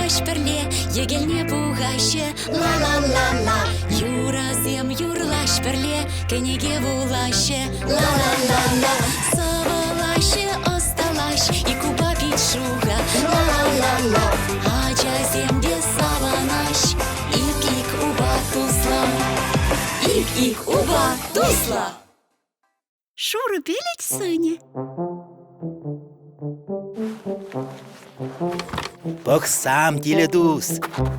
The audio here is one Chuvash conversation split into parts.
юрлаҫ пӗрле, йӗкелне пухаҫҫӗ. Ла-ла-ла-ла. Юрӑсем юрлаҫ пӗрле, кӗнеке вулаҫҫӗ. Ла-ла-ла-ла. Сӑвӑлаҫҫӗ, ӑсталаҫ, ик упа пит шухӑ. Ла-ла-ла-ла. Ачасем те савӑнаҫ, ик-ик упа туслӑ. Ик-ик упа туслӑ. Шурӑ пилӗк сӑнӗ. Пӑхсам, тилӗ тус,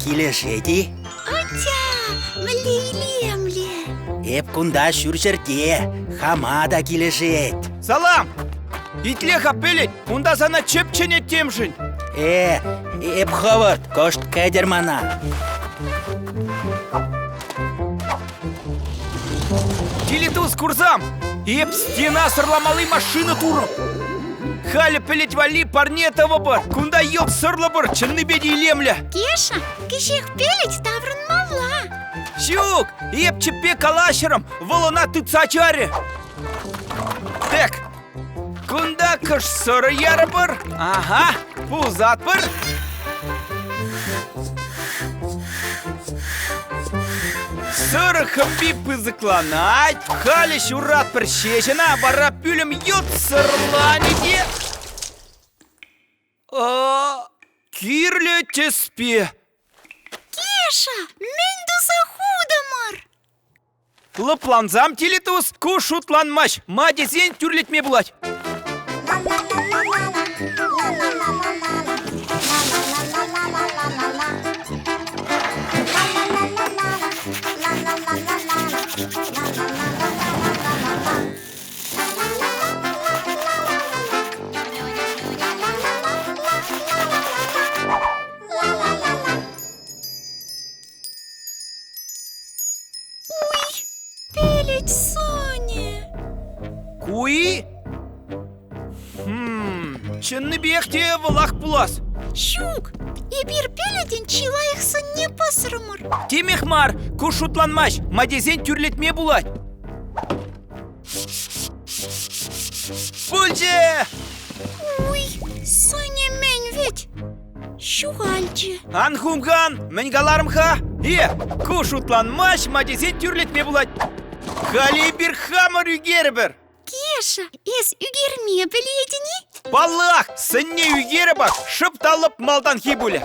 килӗшет-и? Атя, мӗнле илемлӗ! Эп кунта ҫурҫӗрте, хама та килӗшет. Салам! Итле-ха, пӗлӗт, унта сана чӗп чӗнет темшӗн. Э, эп хӑвӑрт, кӑшт кӗтӗр мана. Тилитус курсам, эп стена сӑрламалли машина турӑм. Халӗ пӗлӗт валли парне тӑвӑпӑр. Кунта йӑлт сӑрлӑпӑр, чӑннипе те илемлӗ. Кеша, кӗҫех пӗлӗт таврӑнмалла. Ҫук, эп чӗппе калаҫрӑм, вӑл ӑна тытса чарӗ. Так, кунта кӑш сӑрӑ ярӑпӑр. Ага, пусатпӑр. Сӑрӑ хӑмпи пысӑкланать. Халӗ ҫуратпӑр ҫеҫ ӑна, вара пӳлӗм йӑлт сӑрланӗ те. А, кирлӗ тӗспе. Кеша, мӗн туса хутӑмӑр? Лӑплансам, Тилитус, ку шутланмасть. Ма тесен тӳрлетме пулать. Уй, пӗлӗт сӑнӗ. Ку-и? Хм, чӑннипех те вӑлах пулас. Ҫук, эпир пӗлӗтӗн чи лайӑх сӑнне пӑсрӑмӑр. Темех мар, ку шутланмасть, ма тесен тӳрлетме пулать. Пулчӗ! Уй, сӑнӗ мӗн вӗт? Ҫухалчӗ. Ан хумхан, мӗн каларӑм-ха? Э, ку шутланмасть, ма тесен тӳрлетме пулать. Халӗ эпир хамӑр ӳкерӗпӗр. Кеша, эс ӳкерме пӗлетӗн-и? Паллах, сӑнне ӳкерӗпӗр, шӑп та лӑп малтанхи пулӗ.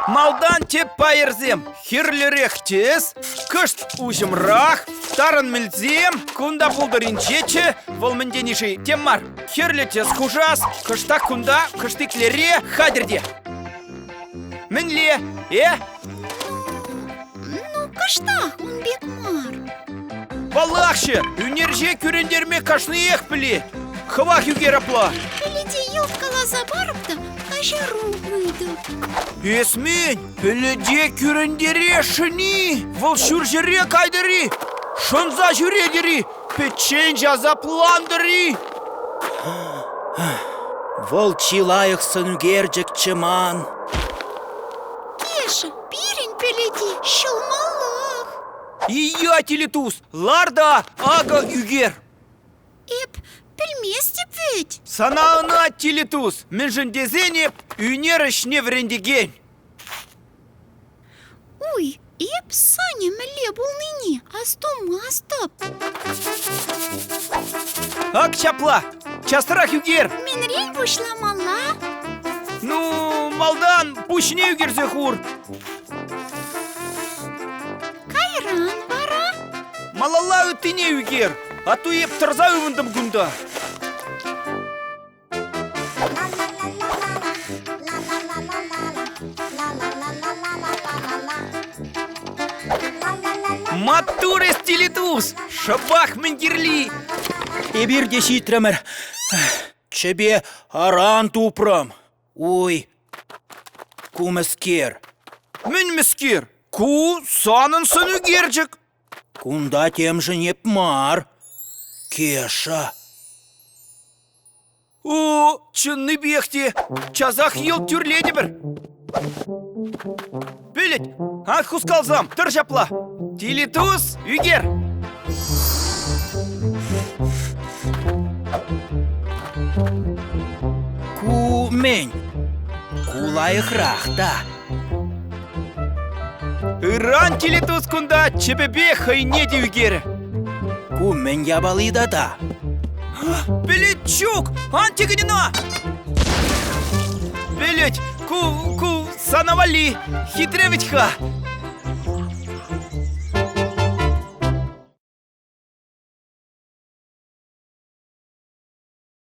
Малтан тӗп пайӑрсем хӗрлӗрех тӗс, кӑшт уҫӑмрах, тарӑн мӗлсем, кунта пултӑринчеччӗ, вӑл мӗн тени-ши, тем мар. Хӗрлӗ тӗс хушас, кӑштах кунта, кӑштиклере хатӗр те. Мӗнле, э? Ну, кӑштах ун пек мар. Паллахчӗ, ӳнерҫе кӳрентерме кашниех пӗлет. Хӑвах ӳкер апла. Пӗлӗте йӑлт каласа парӑп та каҫару ыйтӑп. Эс мӗн, пӗлӗте кӳрентересшӗн-и? Вӑл ҫурҫӗре кайтӑр-и? Шӑнса ҫӳретӗр-и? Пӗччен асаплантӑр-и? Вӑл чи лайӑх сӑнӳкерчӗкчӗ ман. Кеша, пирӗн пӗлӗте ҫӑлмаллах. Ия, Тилитус, лар та акӑ ӳкер. Эп пӗлместӗп вӗт. Сана ӑна, Тилитус, мӗншӗн тесен эп ӳнер ӗҫне вӗрентекен. Уй, эп сӑнӗ мӗнле пулнине астумастӑп. Ак ҫапла, часрах ӳкер. Мӗнрен пуҫламалла? Ну, малтан пуҫне ӳкерсе хур. Кайран вара? Малалла ыттине ӳкер, атту эп тӑрса ывӑнтӑм кунта. Маттур эс, Тилитус! Шӑпах мӗн кирли! Эпир те ҫитрӗмӗр. Чӗпе аран тупрӑм. Уй, ку мӗскер? Мӗн мӗскер? Ку санӑн сӑнӳкерчӗк. Кунта темшӗн эп мар, Кеша. О, чӑннипех те, часах йӑлт тӳрлетӗпӗр. Пӗлӗт, ан хускалсам, тӑр ҫапла. Тилитус, ӳкер. Ку мӗн? Ку-мӗн? Ку лайӑхрах та. Ыран тилӗ-тус кунта чӗпӗпе хӑйне те ӳкерӗ. Ку мӗн япали тата? Пӗлет ҫук, ан тӗкӗн ӑна! Пӗлет, ку, ку сана валли. Хитре вӗт-ха.